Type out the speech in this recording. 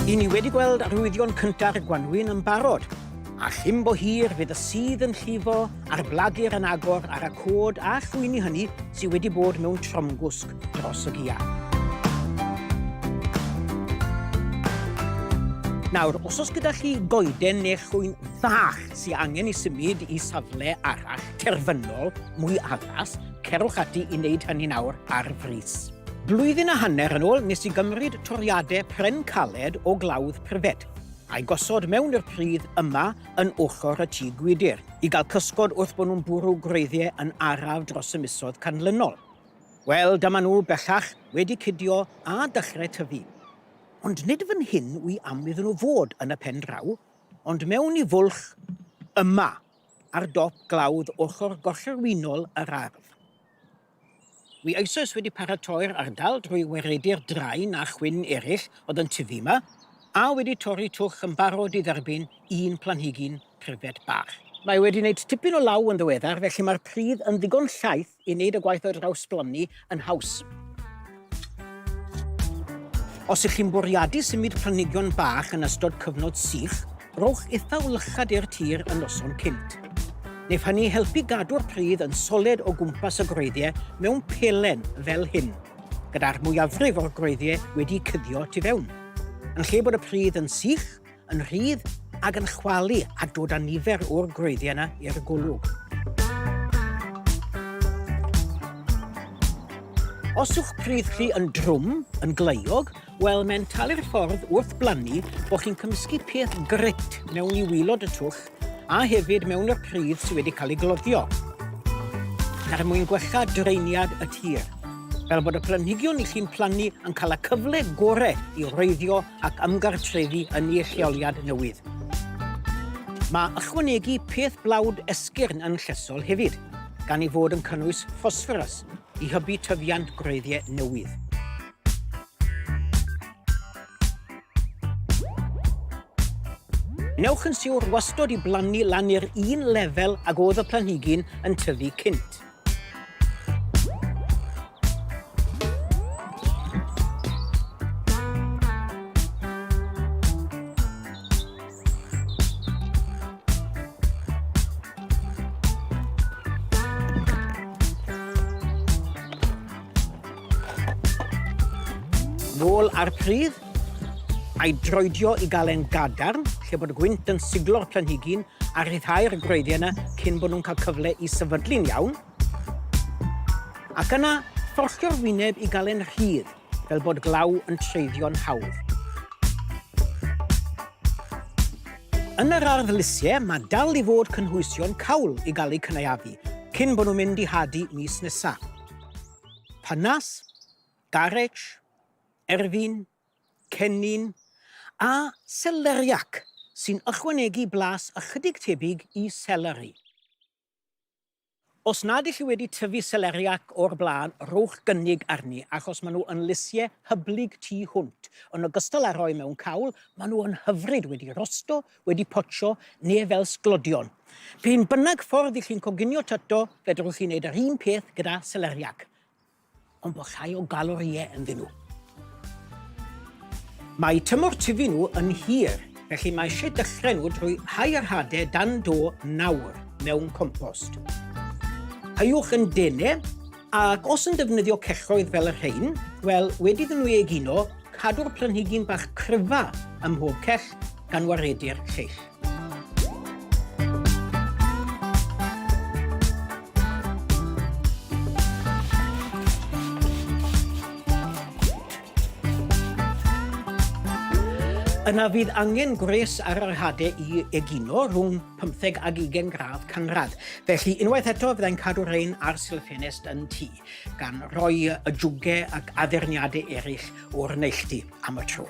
I ni wedi gweld arwyddion cynta'r gwanwyn yn barod, a chyn bo hir fydd y sudd yn llifo a'r blagur yn agor ar y cod a llwyni hynny sydd wedi bod mewn tromgwsg dros y gia. Nawr, os oes gyda chi goeden neu llwyn fach sydd angen i symud i safle arall, terfynol, mwy addas, cerwch ati i wneud hynny nawr ar frys. Blwyddyn a hanner yn ôl nes i gymryd toriadau pren caled o glawdd pryfed, a'i gosod mewn i'r pridd yma yn ochr y tŷ gwydr, i gael cysgod wrth bod nhw'n bwrw gwreiddiau yn araf dros y misoedd canlynol. Wel, dyma nhw bellach wedi cydio a dechrau tyfu. Ond nid fan hyn wi am iddyn nhw fod yn y pen draw, ond mewn i fwlch yma, ar dop glawdd ochr gorllewinol yr ardd. Wi eisoes wedi paratoi'r ardal drwy waredu'r drain a chwyn eraill oedd yn tyfu 'ma, a wedi torri twll yn barod i dderbyn un planhigyn pryfed bach. Mae wedi wneud tipyn o law yn ddiweddar, felly mae'r pridd yn ddigon llaith i wneud y gwaith o drawsblannu yn haws. Os ych chi'n bwriadu symud planhigion bach yn ystod cyfnod sych, Rhowch itha wlychad i'r tir y noson cynt. Neiff hynny helpu gadw'r pridd yn soled o gwmpas y gwreiddiau mewn pelen fel hyn, gyda'r mwyafrif o'r gwreiddiau wedi cuddio tu fewn. Yn lle bod y pridd yn sych, yn rhydd ac yn chwalu a dod â nifer o'r gwreiddiau yna i'r golwg. Os yw'ch pridd chi yn drwm, yn gleiog, Wel, mae'n talu'r ffordd wrth blannu bod chi'n cymysgu peth grit mewn i waelod y twll a hefyd mewn i'r pridd sydd wedi cael ei gloddio, er mwyn gwella draeniad y tir, fel bod y planhigion i chi'n plannu yn cael y cyfle gore i wreiddio ac ymgartrefu yn eu lleoliad newydd. Mae ychwanegu peth blawd esgyrn yn llesol hefyd, gan ei fod yn cynnwys ffosfforws i hybu tyfiant gwreiddiau newydd. Newch yn siwr wastod i blannu lan i'r un lefel ag oedd y planhigyn yn tyfu cynt. Nôl ar pridd, a'i droedio i gael e'n gadarn, lle bod y gwynt yn siglo'r planhigyn a rhyddhau'r gwreiddiau yna cyn bod nhw'n cael cyfle i sefydlu'n iawn. Ac yna, fforchio'r wyneb i gael e'n rhydd, fel bod glaw yn treiddio'n hawdd. Yn yr ardd lysiau, mae dal i fod cynhwysion cawl i gael eu cynaeafu, cyn bod nhw'n mynd i hadu mis nesaf. Panas, garej, erfyn, cennin a seleriac sy'n ychwanegu blas ychydig tebyg i seleri. Os nad ych chi wedi tyfu seleriac o'r blaen, rhowch gynnig arni, achos maen nhw yn lysiau hyblyg tu hwnt. Yn ogystal â rhoi mewn cawl, maen nhw yn hyfryd wedi rosto, wedi potsio, neu fel sglodion. P'un bynnag ffordd i chi'n coginio tyto, fedrwch chi wneud yr un peth gyda seleriac, ond bod llai o galorïau ynddyn nhw. Mae tymor tyfu nhw yn hir, felly mae eisiau dechrau nhw drwy hau yr hadau dan do nawr mewn compost. Heuwch yn dene, ac os yn defnyddio celloedd fel y rhain, wel, wedi iddyn nhw egino, cadw'r planhigyn bach cryfa ym mhob cell gan waredu'r lleill. Yna fydd angen gwres ar yr hadau i egino rhwng 15 ag 20 gradd canradd. Felly unwaith eto fyddai'n cadw rhain ar sil ffenest yn tŷ, gan roi y jwge ac addurniadau eraill o'r neilltu am y tro.